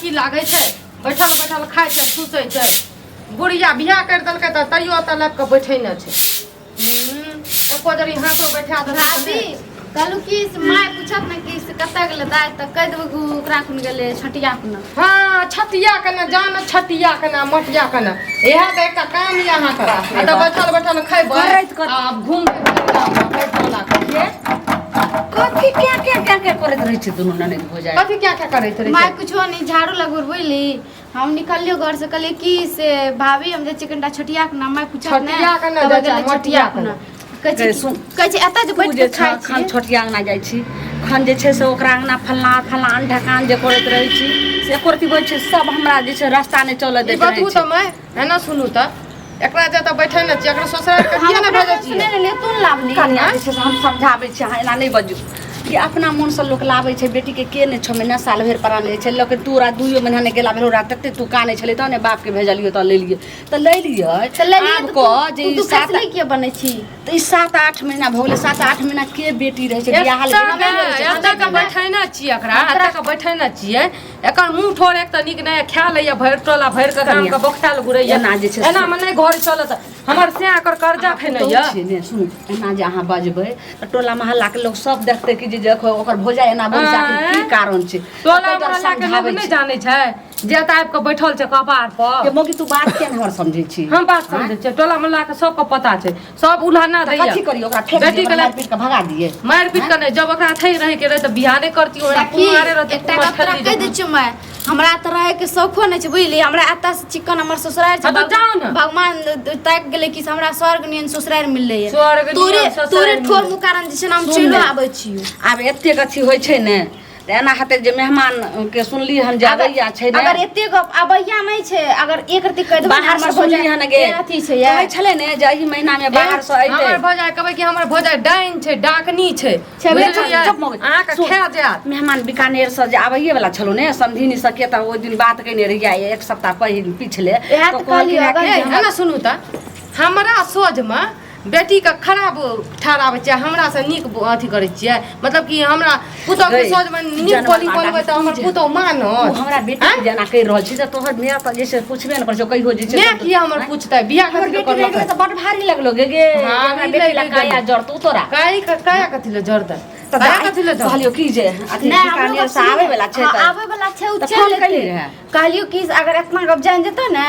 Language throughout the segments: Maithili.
की लागै छै बैठल बैठल खाइ छै ठूसै छै बुढ़िया बियाह करि देलकै तऽ तैयो ओतऽ लाबि कऽ बैठे नहि छै एको जरी हाथो बैठा देलकै तऽ भाभी नहि। कहलू कि से माय पूछत ने कि से कतऽ गेलै दाइ तऽ कहि देबै कि ओकरा कुन गेलै छटिया कुन। हँ, छतिया कने जान, छतिया कने मटिया कने, इएह तऽ एकटा काम यऽ अहाँके। आ तऽ बैठल बैठल खैबै करैत करैत। आ घुमबै फिरबै टोला के। कथी क्या क्या क्या क्या करैत रहै छै दुनू ननैद भौजाइ? कथी क्या क्या करैत रहै माय छै? कुछो नहीं, झाड़ू लगबे बुझली। हम निकलियो घर से, कहलिए कि से भाभी हम जाइ छियै कनिटा छोटिया के नाम, माय पूछत ने। छोटिया के ना तब जाइ छै, गेलै मटिया छोटिया के के ना। ना। कहै छै गै, सुन। कहै छै एतऽ जे तू बैठ जे के छ खाइ खन छियै। छोटिया अंगना जाइ छी, खन जे छै से ओकरा अंगना फल्लाँ फलान ढकान जे करैत रहै छी, से एको रत्ती बजै छै सब हमरा जे छै रास्ता नहि चलऽ ई दैत रहै बतबू छै। तऽ माय, एना सुनू तऽ, एकरा जतऽ बैठे ने छियै, एकरा ससुराल के हम किया ने अपना भेजै मोन से छियै? नहि लेलियै, तू ने लाबली। कनिया जे छै से हम समझाबै छी, अहाँ एना नहि बजू कि अपना मोनसँ लोक लाबै छै बेटीके। के नहि 6 महीना साल भरि प्राण लै छै? लेकिन तोरा दुइयो महीना नहि गेला भेल, ओकरा तते तू कानै छलै तहन ने बापके भेजलियै तऽ लेलियै, तऽ लेलियै। तऽ लेलियै आब तऽ कह जे तू ई तू सात खसली किया बनै छी? तऽ ई 7-8 महीना भऽ गेलै। 7-8 महीना के बेटी रहै छै बियाहल एतऽ बेटी रहै छै? एतऽ के बैठेने छियै एकरा, एतऽ के बैठेने छियै। एकर मुँह ठोर एक तऽ नीक नहि, खा लैया भरि टोला भरि के गाम के बोखायल घुरैया। एना जे छै से- एना मे नहि घर चलत। हमर से एकर कर्जा खेने पुतहु यऽ। छियै ने, सुनू, एना जे अहाँ बजबै तऽ टोला मोहल्लाके लोक सब देखतै कि जे देखो ओकर भौजाइ एना बोलै छै, आखिर की आँय? कारण छै? टोला तऽ ताहि दुआरे मोहल्ला के लोक समझाबै नहि छी। जानै छै जे एतऽ आबि कऽ बैठल छै कपार पर। के मौगी, तू बात किया नहि हमर समझै छी? हम बात समझै छियै। टोला मोहल्ला के सबके पता छै, सब उल्हाना तऽ दैया। कथी करियै ओकरा? फेंक बेटी दियै? के ओकरा मारि पीट कऽ भगा दियै? मारि पीट कऽ नहि, जब ओकरा थै रहै के रहै तऽ बियाह नहि करतियै। ओकरा सखी, कुमारे रहतै, एकटा कुमार गप तोरा ठल्ली कहि दै जकाँ। छियौ माय, हमरा तऽ रहैके शौखो नहि छै बुझली। हमरा एतऽ से चिकन हमर ससुरारि छै। हँ तऽ जाउ ने। भगवान ताकि गेलै कि से हमरा स्वर्ग नियन ससुरारि मिललै। स्वर्ग नियन तोरे ससुरारि तोरे ठोर मिललै। मुँह कारण जे छै ने हम सुन चलिओ ने। आबै छियौ। आब एतेक अथी होइ छै ने तऽ एना हेतै जे मेहमान के सुनली हन जे अबैया छै ने। अगर एते गप अबैया नहि छै, अगर एक रति कहि देबै ने, बाहर से हमर सुनली भौजाइ हन गे, के अथी छै यै। कहै छलै ने जे एहि महीना मे बाहर से हमर अइतै। भौजाइ कहबै कि हमर भौजाइ डाइन छै, डाकनी छै। छेबे बुझलियै? चुप मौगी। अहाँके सुन। खा जायत। मेहमान बीकानेर से जे आबैये वाला छलो ने, समधिनी से के तऽ ओहि दिन बात कयने रहियै एक सप्ताह पहिल पिछले। इएह तऽ कहलखिन कहलियौ, हँ कि अगर जे ए, हमर- एना सुनू तऽ, हमरा सोझमे बेटीके खराब ठहराबै छियै, हमरासँ नीक अथी करै छियै, मतलब कि हमरा पुतोहके गै, सोझमे नीक जनम बोली माता बोलबै तऽ हमर तू जे- पुतोह तू मानत? हमरा बेटी के जेना कहि रहल छी तऽ तोहर माय तऽ जे छै पुछबे ने करै छौ कहियो जे छै। माय किया हमर पूछतै? बियाह हमर कथी लए बेटी रहि गेलै करलकै? तऽ बड भारी लगलो गे गे। भारी हमरा बेटी लए लागि काया गेलै। जरतौ तोरा। काहे काया कथी लए जरतै? तऽ काया दाइ कथी लए जरतै? कहलियौ की जे अथी नहि, हमरो बीकानेर गप से आबै वाला छै हँ, तऽ आबै वाला छै ओ तऽ चलि फोन एतै। कैली रहए? कहलियौ कि अगर एतना गप जानि जेतौ ने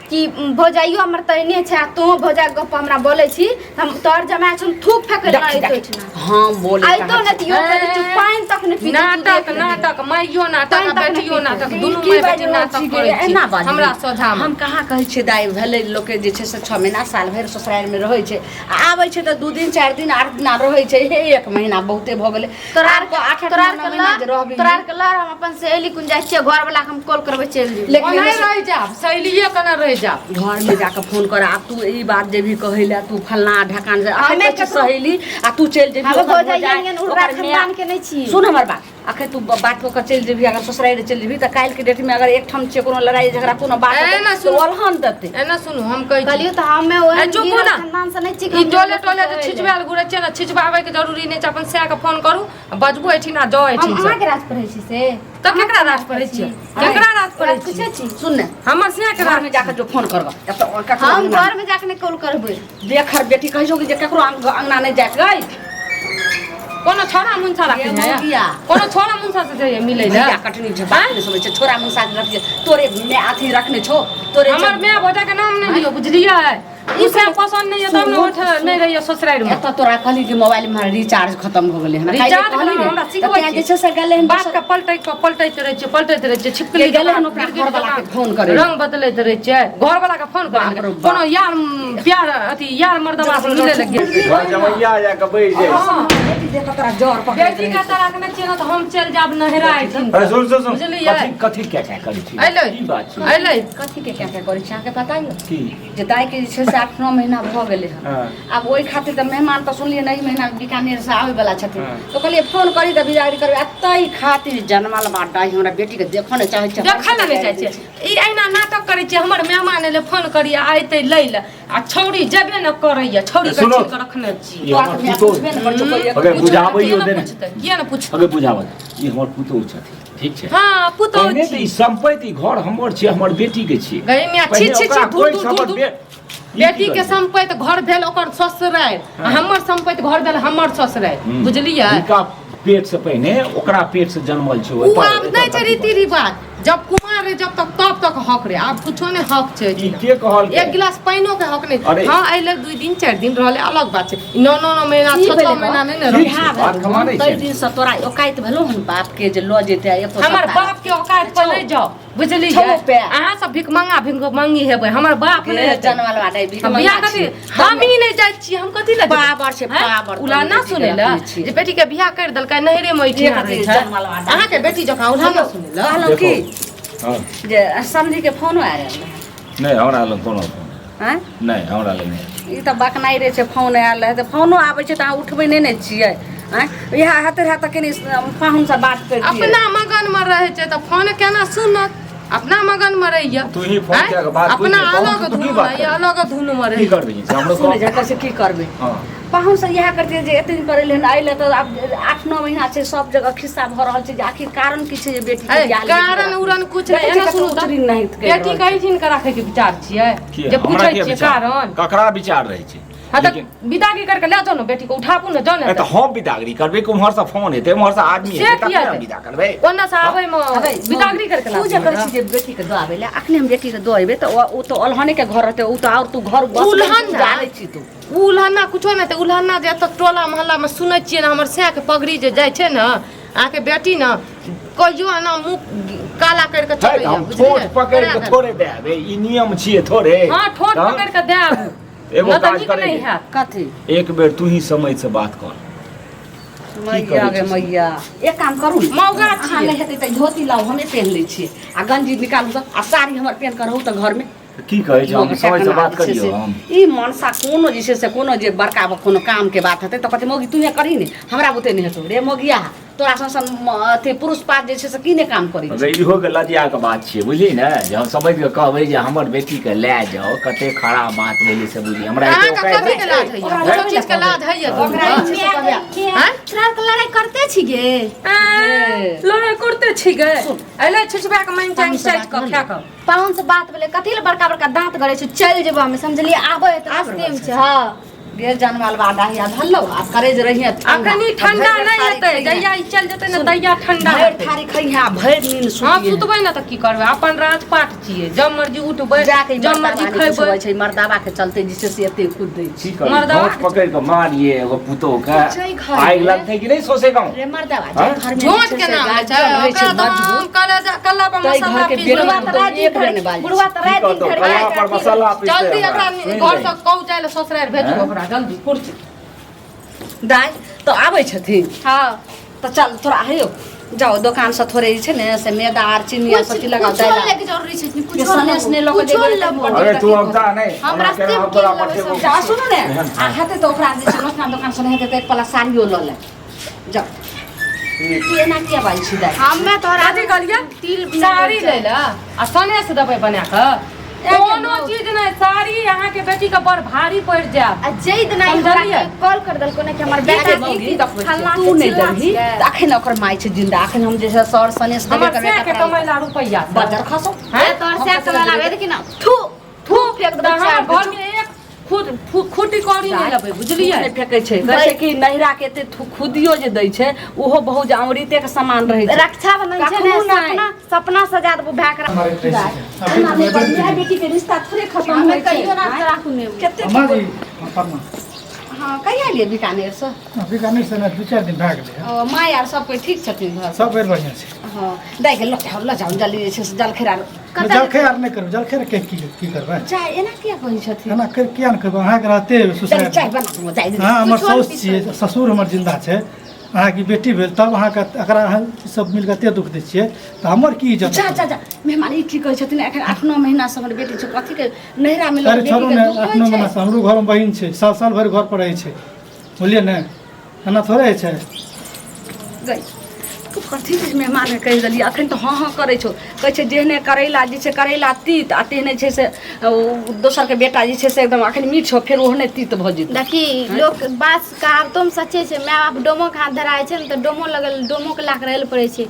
कि भौजाइयो हमर तहने छै आ तोहूँ भौजाइके गप हमरा बोलै छी तऽ हम तोहर जमाय छौ, थूक फेकै लए देखी अयतौ देखी एहिठिना। हम बोले अयतौ ने तऽ इहो कहै छी, पानि तक नहि पीतौ, तू नाटक देख लेबही। नाटक, माइयो नाटक पानि आ तक नहि बेटियो पीतै। नाटक, ई दुनू की माय बाजि बेटी रहल नाटक छी गे? करै छी एना बाजू। हमरा सोझामे। हम कहाँ कहै छियै दाइ, भेलै लोकके जे छै से 6 महीना साल भरि ससुरारिमे रहै छै आ आबै छै तऽ 2 दिन 4 दिन 8 दिना रहै छै। हे, एक महीना बहुते भऽ गेलै। तोरा आब कऽ आठ आठ तोरा नौ नौ महीना जे रहबही। तोरा आरके लड़ हम अपन सहेली कुन जाइ छियै, घरवला के हम कॉल करबै, चलि जेबै। लेकिन ओनाहि रहि जायब, सहेलिये कने रहि जायब। घरमे जाकऽ फोन कर। आब तू ई बात जेबही कहै लए, तू फलना ढकान से अखन हमे कहै छै ककरो- सहेली आ तू चलि जेबही हमे ओकर भौजाइ भौजाइ, नियन उर्रा ओकर माय- खानदान के नहि छी। सुन हमर बात, अखन तू बात कऽ के चलि जेबही, अगर ससुरारि चलि जेबही तऽ काल्हिके डेटमे अगर एकठाम छियै, कोनो लड़ाइ झगड़ा कोनो बात ए, हेतै ना तऽ सुन। ओलहन देतै। एना सुनू, हम कहै छी। कहलियौ तऽ हमे ओहन ए, चुप हो गिरल ना। खानदान से नहि छी कि ई हम टोले लोकके टोले जे कहै लए। छिचबायल घुरै छियै ने, छिचबाबैके जरूरी नहि छै। अपन सएह के फोन करू आ बजबू एहिठिना, जाउ हम एहिठिन से। अहाँके राज पर रहै छी से? तऽ केकरा राज पड़ै छियै? केकरा राज पड़ै राज छियै? पूछै छी। सुन ने। हमर सएह के राज घरमे जाकऽ जो फोन करबऽ एतऽ ककरो हम अङ्गना। घर में जाके नहि कॉल करबै। देखर बेटी, कहै छौ कि जे ककरो अङ्गना नहि जाके गई। कोनो छोरा मुनसा राखै ये है? मौगिया। कोनो छोरा मुनसा से जाइए मिलै लए? भैया कटनी छै, बात नहि समझै छै। छोरा मुसा रखिए तोरे माय अथी रखने छौ तोरे। हमर माय भौजा के नाम नहि लियौ, बुझलियै? ई सब पसंद नहीं है तब ने उठ नहीं रहिए ससुरारि में। एतऽ तोरा कहली कि मोबाइल में रिचार्ज खत्म हो गेलै। हमरा काल्हि रिचार्ज कहली हमरा ने, हमरा तऽ सिखबै तें छी। जे छै से गेलै हन। बात के पलटै के पलटैत रहै छियै, पलटैत रहै छियै, छिपकली गेलै हन जकाँ, ओकरा गिरगिट घरवला के जकाँ फोन करै। रंग बदलैत रहै छियै। घरवला के फोन बाप करै रे बाप। कोनो यार प्यार अथी यार मर्दवा से मिले लगे। घर जमैया जाके बैस जाइ छै। बेटी देख कऽ तोरा जर पकड़ैत बेटी रहै के छौ। तऽ रखने छियै ने तऽ हम चलि जायब नहिरा एहिठिन। अरे सुन सुन सुन। बुझलियै? कथी कथी क्या क्या करै छी? अयलै। की बात छै? अयलै। कथी के क्या क्या करै छी अहाँके पता यऽ? की? जे दाइके जे छै से 8-9 महीना भऽ गेलै हन। आब ओहि खातिर तऽ मेहमान तऽ सुनलियै ने एहि महीना बीकानेरसँ आबै वला छथिन। तऽ कहलियै फोन करी तऽ बिदागरी करबै आ ताहि खातिर जनमल बा दाइ हमरा बेटीके देखऽ नहि चाहै छै। देखै लए नहि चाहै छियै। ई एहिना नाटक करै छियै। हमर मेहमान एलै, फोन करी आ अयतै लै लए आ छौड़ी जेबे ने करैया। छौड़ी के सुनो। छीन कऽ रखने छी। ई हमर तोरा तऽ पुतोहु पुछबे ने करै छौ कोइ एक। अगर बुझाबैयो किया दे ने ने। पुछतै? किया ने पुछतै? अगर बुझाबऽ, ई हमर पुतोहु छथिन। ठीक छै। हँ, पुतोहु पहिने तऽ छी। ई सम्पत्ति, ई घर हमर छियै, हमर बेटी के छियै। गई मियाँ, छी पहिने छी छी ओकरा धुर कोइ धुर हमर धुर धुर। ई की बेटी के करतै? सम्पत्ति घर भेल ओकर ससुरारि आ हमर सम्पत्ति घर भेल हमर ससुरारि। बुझलियै? हिनका पेट से पहिने ओकरा पेट से जन्मल छै। ओ आब नहि छै रीति रिवाज। जब कुमार रहे जब तक तब तक हक रहे, आब कुछो नहि हक छै। ई के कहल? एक गिलास पानिओ के हक नहि। अरे। हँ, एहि लेल 2 दिन 4 दिन रहले अलग बात छै, 9 9 9 महीना, की 6 6 भेलै महीना नहि ने ठीक रहलै। छै, बात कमानै ताहि छै। दिनसँ तोरा औकाइत भेलौ हन बाप के जे लऽ जेतै एको हमर सप्ताह। बाप के औकात पर नहि जाओ, बुझलियै? छौ पे। अहाँ सब भिखमंगा भिखमंगी हेबै, हमर बाप नहि हे, हेतै। जनमल बाटे भीख हम बियाह मंगा कथी छी। हम ही नहि जाइ छियै, हम कथी लए जेबै? पावर छै, हैं? पावर। उला ना बेटी के सुनै लए रखने छियै। जे बेटी के बियाह करि देलकै, नैहरे मे ओहिठिना एक रहै छै। जनमल बाटे। अहाँके बेटी जकाँ उला ना सुनै लए। कहलहुँ की हँ। जे समझी के फोनो आयल रहै? नहि, हमरा लग कोनो फोन आँय? नहि, हमरा लग नहि। ई तऽ बकनाइ रहै छै, फोन आयल रहै तऽ। फोनो आबै छै तऽ अहाँ उठबै नहि ने छियै? आँय, इएह हेतै रहए तऽ कनि पाहुनसँ बात करितियै। अपना मगन मे रहै छै तऽ फोन केना सुनत? अपना मगन मे रहैया। तू ही फोन आँय? कए के बात अपना बुझि ले, अलग तू की धुन बात मे करबही? अलग धुन मे की रहैया। करबै से हमरो सुनै कह। छै, कहै छै की करबै? हँ। पाहुनसँ इएह करतियै जे एते दिन पर एलै हन, अइले तऽ आब 8-9 महीना छै, सब जगह खिस्सा भऽ रहल छै जे आखिर कारण की छै जे बेटी के ए, बियाह लेके कारण उरण कुछ नहि। देखै एना छियै सुनू कतौ तऽ उतरी नहि करि बेटी रहल के एहिठिन के राखै के विचार छियै की जे हमरा पूछै के छियै विचार? कारण? ककरा विचार रहै छै? हँ तऽ लेकिन विदागी करके लए जाउ ने बेटी के, उठाबू ने, जाउ ने। ए, तऽ हम विदागरी करबै कि उम्हर से फोन हेतै, उम्हर से आदमी से हेतै, किया तखने हम हेतै? विदा करबै। ओन्ने से आबै मे अबै, विदागरी करके तू जे लाबू। कहै छी जे बेटीके दऽ आबै लए, अखने हम बेटीके दऽ अयबै तऽ ओ तऽ अलहनेके घर रहतै, ओ तऽ आओर तू घर बसबै उलहन तू ना। जानै छी तू। उ उल्हना कुछो नहि तऽ उल्हना जे एतऽ टोला मोहल्लामे सुनै छियै ने, हमर सएहके पगड़ी जे जाइ छै ने, अहाँके बेटी ने कहियो एना मुँह काला करि कऽ है, चलैया, हम बुझलियै? ठोठ पकड़ि कऽ थोड़े दए देबै, ई नियम छियै थोड़े? हँ, ठोठ तहन पकड़ि कऽ दए आबू, एगो नहि तऽ काज नीक करै नहि के। हैत। कथी? एक बेर तू ही समझ से बात कर। मैया करै गे छी? मैया, एक काम करू ने। मौगा अहाँ छियै। नहि हेतै तऽ धोती लाउ, हमे पेन्ह लै छियै आ गंजी निकालू तऽ आ साड़ी हमर पेन्ह कऽ रहू तऽ घरमे। की कहै छै, हम लोक समझ से टकना बात जे छै करियौ से हम। ई मनसा कोनो जे छै से कोनो जे बड़का कोनो काम के बात हेतै तऽ कहतै मौगी तूहे करही ने, हमरा बुते नहि हेतौ। रे मौगिया, तोरा सन सन अथी पुरुष पात जे छै से की नहि काम करै छै? अगर इहो के लजिया के बात छियै, बुझली ने, जे हम समझ के कहबै जे हमर बेटी के लए जाओ, कते खराब बात भेलै से बुझी। हमरा एते अहाँके औकात कथी के नहि लाज छै। होइया? ओकरा कुछो चीज के लाज होइया? ओकरा जे छै से कहबै आँय? तोरा आरके लड़ाइ करते छी गे? आँय, लड़ाइ करते छी गे? अइले छिछबा के मानि चानि चाटि कऽ खा कऽ। पाहुन से बात भेलै, कथी लए बड़का बड़का दाँत गड़ै छै? चलि जेबो हमे, समझलियै? आबै है तऽ रास्ते मे छै। हँ गे जानवाल बाडा हिया धरलौ आ करेज रहिए ठंडा। अखनी ठंडा भरि नहि थारी हेतै, खइहे। जहिया ई चलि जेतै ने तहिया ठंडा भरि हेतै। थारी खइहे आ भरि नींद हँ, सुतिहे। सुतबै ने तऽ की करबै? अपन राजपाट छियै, जब मर्जी उठबै, जाके ई जब मर्जी मर्दाबा नहि खैबै। पुछबै छै, मर्दाबा के चलते जे छै से एते कुदै की छै। करी? मर्दाबा ठोठ पकड़ि कऽ मारिए एगो पुतोह के, जाहि घरमे- आगि लगतै कि नहि सौंसे गाँव? रे मर्दाबा, हँ? जाहि घरमे जे झोंट छै के से नाम लै छै। गार्जियन रहै छै ओकरा तऽ मजबूत, हम कलेजा कल्ला पर ताहि मसाला घरके पीस बेटी देबै। बुढ़वा तऽ राति एक दिन बेर धरि नहि बाजै बुढ़वा तऽ की राति दिन कहतौ धरि कला पर मसाला पीसतै जल्दी हमरा, एकरा सुनि घर ले। से कहू जाइ लए, ससुरारि भेजू हैं? ओकरा जल्दी कुर्सी। दाइ तऽ आबै छथिन? हँ। तऽ चल थोड़ा हेयौ, जाओ दोकान से थोड़े जे छै ने से मैदा आर चीनी आर सब चीज लगाओ। कुछो दालि लैके जरूरी छै? ये कुछो सनेस नहि लऽ कऽ कुछो जेबै। लेबो। अरे तू औता नहि, हम हमरा रास्ते केना मे हम तोरा कीन लेबै पठेबौ? सब। जा सुनू ने, एहन आ हेतै तऽ ओकरा जे छै लोचना दोकान से नहि हेतै तऽ एक पला साड़ियो लऽ ले जाओ। तू एना किया बाजै छी दाइ? हमे तोरा कथी कहलियै? तिल साड़ी लै लए आ सनेस देबै बना कऽ, कोनो चीज नहि। साड़ी अहाँके बेटी के बड़ भारी पड़ि जायत। आ जै दिना ई हमरा समझलियै? कॉल कर देलको ने कि हमर बेटा गे मौगी, फल्लाँ तू के नहि चिल्लाँ देबही छियै। तऽ अखन ओकर माय छै जिंदा, अखन हम जे छै सर सनेस देबे हमर करबै सएह के कपड़ा कमैला रुपैआ से। बजर खसौ। हैं? तोहर सएह कमाल आबे देखी ना, थू थू फेंक तऽ देबै हमर चार। घर में एक खुद खुटी कौड़ी नहि लेबै, बुझलियै? नहि फेकै छै, कहै छै कि नैहरा के एते खुदियो जे दै छै ओहो बहुत जे अमृते के समान रहै छै। रक्षाबंधन छै ने, कखनो नहि। सपना सपना सजा देबो भए के। मारैत रहै छै। एना नहि कर, माय बेटी के रिश्ता थोड़े खत्म हमे होइ छै। कहियो ना राखू ने। कते अम्मा जी, हाँ, प्रणाम। हँ, कहिया एलियै बीकानेर से? बीकानेर से ने 2-4 दिन भए गेलै। ओ, माय आर सब कोइ ठीक छथिन घर? सब बेर बढ़िआँ छै। हँ दाइ के लऽ जाउ, लऽ जाउ जल्दी जे छै से जलखै आर। जलखै आर नहि करबै, जलखै आर के की की करबै? चाय एना किया कहै छथिन? एना कर किया नहि करबै? अहाँके रहते चल चाय ससुराल बना दूँ चाय। अहाँ हमर कुछो साउस नहि। छियै, ससुर हमर जिन्दा छै, अहाँके बेटी भेल, तब अहाँके एकरा अहाँ सब मिलके एते दुःख दै छियै तऽ हमर की इज्जत? जा जा जा, मेहमान ई की कहै छथिन? एखन 8-9 महीना से हमर बेटी छै, कथी के नैहरा मे लोक अरे बेटी छोड़ू के ने, दुःख 8-9 होइ महीना छै? से हमरो घरमे बहिन छै, साल साल भरि घर पर रहै छै, बुझलियै ने? एना थोड़े होइ छै। गई तू कथी चीज मेहमानके कहि देलियै? अखन तऽ हँ हँ करै छौ। कहै छै जेहने करैला जे छै करैला तीत आ तेहने छै से ओ दोसरके बेटा जे छै से एकदम अखन मीठ छौ, फेर ओहने तीत भऽ जेतै। देखी, लोक बात कहावतो मे सच्चे छै, माय बाप डोमो के हाथ धराइ छै ने तऽ डोमो लगल डोमो के लाख रहै लए पड़ै छै।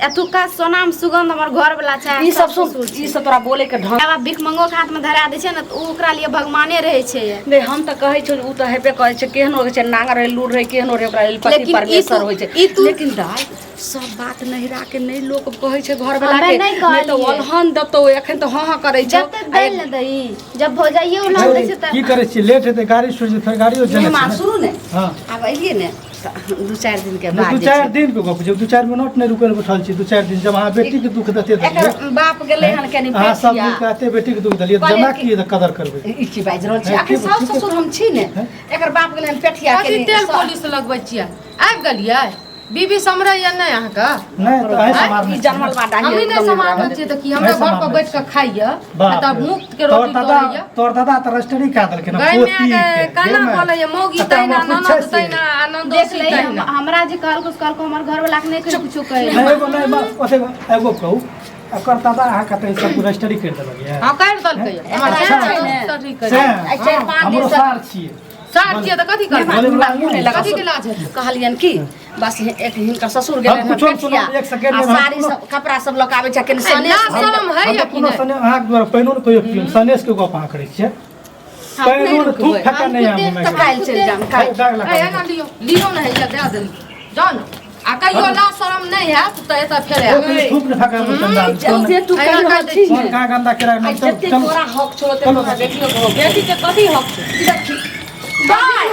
एतुका सोनाम सुगंध हमर घर वाला छै। ई सब सुन, ई सब तोरा बोले के ढंग। बाप भीख मंगो के हाथ में धरा दै छै ने तऽ ओ ओकरा लिए भगवाने रहै छै। नहीं, हम तऽ कहै छौ, ओ तऽ हेबे करै छै, केहनो रहै छै, नांगर रहै, लूर रहै, केहनो रहै, ओकरा लेल पति लेकिन ई परमेश्वर तू- होइ छै। ई तू- लेकिन दाइ, सब बात नहिरा के नहि लोक कहै छै घर वाला हमे के। नहि नहि तऽ कहलियै। अलहन देतौ, एखन तऽ हँ हँ करै छौ। जते दै ने दही, जब भौजाइये उलहन दै छै तऽ की करै छियै? लेट हेतै, गाड़ी छुटि जेतै, फेर गाड़ियो चलै मेहमान छै ने। सुनू ने। हँ। आब अइलियै ने तऽ 2-4 दिन के नहि, बाद दू जे चारि छै। दिन के गप छै, 2-4 मिनट नहि रुकल बैठल छी। 2-4 दिन जब अहाँ बेटी के दुख देते देलियै, एकर बाप गेलै हन कनि अहाँ सब पेठिया। मिलके एते बेटी के दुख देलियै, कहलियै जमा कि- की कदर करबै? ई की बाजि रहल छी? हैं, आखिर की- साउस की- ससुर हम छी ने। हैं? एकर बाप गेलै हन पेठिया कथी के तेल पॉलिश लगबै छियै? आबि गेलियै? बीबी समरैया नहि अहाँके? नहि तऽ अहीं सम्हारने ई छी। जनमल बा डाही। हमही नहि एकदम सम्हारने छियै तऽ की हमरा नहि घर पर सम्हारने बैठ कऽ खाइया बाप तऽ रे। मुफ्त के तोहर रोटी दादा तोड़ैया? तोहर दादा तऽ रजिस्ट्री कए देलखिन हँ, गाय पोती माय के, केना गे माय। बोलैया मौगी कतऽ तहिना, हमरा ननद पूछै से। तहिना, आ देख ननदोसी ले, तहिना। हमरा जे कहलको से कहलको, हमर घर वाला के नहि कहियो कुछो कहै। नहि, एगो नहि, ओते एगो कहू, एकर दादा अहाँके तऽ सब रजिस्ट्री करि देलक यऽ? हँ, करि देलकै हमर। अच्छा छै ने? रजिस्ट्री करि। सएह। आइ 4-5 दिन हमरो से सार छियै। सार छियै तऽ कथी करबै? बोले वला मुँह नहि लगा। कथी के लाज हेतै? कहलियनि कि बस एक हिनकर ससुर गेलै हम कुछो सुनब, एक सेकेंड आ मे हम साड़ी कोनो- सब कपड़ा सब लऽ कऽ आबै छै कनि ए, सनेस। लाज शरम है हम या तऽ कि कोनो नहि? सने अहाँके द्वारा पानिओ ने कहियो पियब, सनेस के गप अहाँ करै छियै, पानिओ ने थूक फेका नहि आब। तऽ काल्हि चलि जायब, काल्हि। बैग लगा। ए, एना लियौ, लियौ ने, हैया दए देली, जाउ ने। आ कहियो लाज शरम नहि हैत तऽ एतऽ फेर आयब। थूक ने फेका चंदा। जते तू एना कहि रहल कहि दै छी कोन ने, कहाँ गंदा केरा। आइ चल जते चल तोरा हक छौ ओते चलो। तोरा बेटियो के हक। बेटी के कथी हक छै? देखी। बाय।